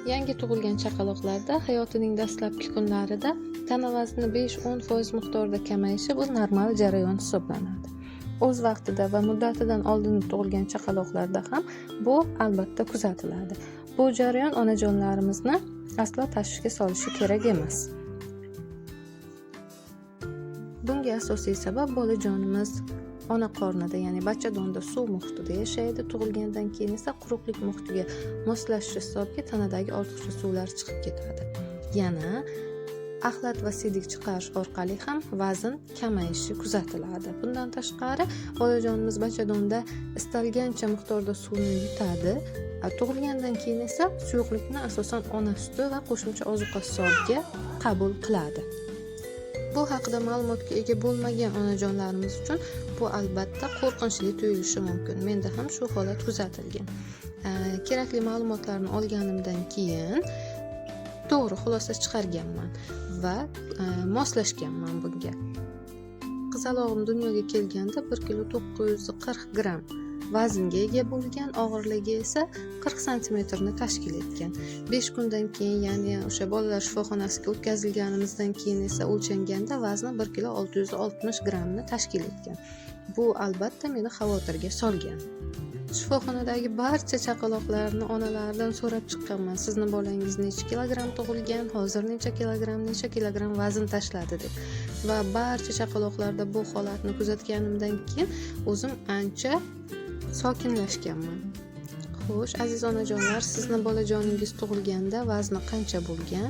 Yangi tug'ilgan chaqaloqlarda hayotining dastlabki kunlarida tana vazni 5-10% miqdorida kamayishi bu normal jarayon hisoblanadi. O'z vaqtida va muddatidan oldin tug'ilgan chaqaloqlarda ham bu albatta kuzatiladi. Bu jarayon onajonlarimizni aslo tashvishga solishi kerak emas. Bunga asosiy sabab bolajonimiz ona qornida, ya'ni bachadonda suv muhitida yashaydi. Tug'ilgandan keyin esa quruqlik muhitiga moslashish hisobiga tanadagi ortiqcha suvlar chiqib ketadi. Yana axlat va siydik chiqarish orqali ham vazn kamayishi kuzatiladi. Bundan tashqari, bolajonimiz bachadonda istalgancha miqdorda suvni yutadi. Tug'ilgandan keyin esa suyuqlikni asosan ona suti va qo'shimcha ozuqa hisobiga qabul qiladi. Bu haqida ma'lumotga ega bo'lmagan onajonlarimiz uchun bu albatta qo'rqinchli tuyulishi mumkin. Menda ham shu holat kuzatilgan. Kerakli ma'lumotlarni olganimdan keyin to'g'ri xulosa chiqarganman va moslashganman bunga. Qizalog'im dunyoga kelganda 1 kilo 940 gramm vaznga ega bo'lgan, og'irligi esa 40 santimetrni tashkil etgan. 5 kundan keyin, ya'ni o'sha bolalar shifoxonasiga o'tkazilganimizdan keyin esa o'lchanganda vazni 1 kilo 660 grammni tashkil etgan. Bu albatta meni xavotirga solgan. Shifoxonadagi barcha chaqaloqlarni onalaridan so'rab chiqqanman: sizni bolangiz necha kilogramm tug'ilgan, hozir necha kilogramm, necha kilogramm vazn tashladi deb. Va barcha chaqaloqlarda bu holatni kuzatganimdan keyin o'zim ancha sokinlashganman. Xo'sh, aziz onajonlar, sizni bolajoningiz tug'ilganda vazni qancha bo'lgan?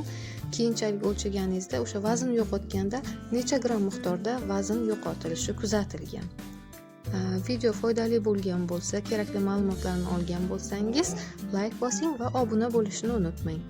Keyinchalik o'lchaganingizda o'sha vazn yo'qotganda necha gramm miqdorda vazn yo'qotilishi kuzatilgan? Video foydali bo'lgan bo'lsa, kerakli ma'lumotlarni olgan bo'lsangiz, layk bosing va obuna bo'lishni unutmang.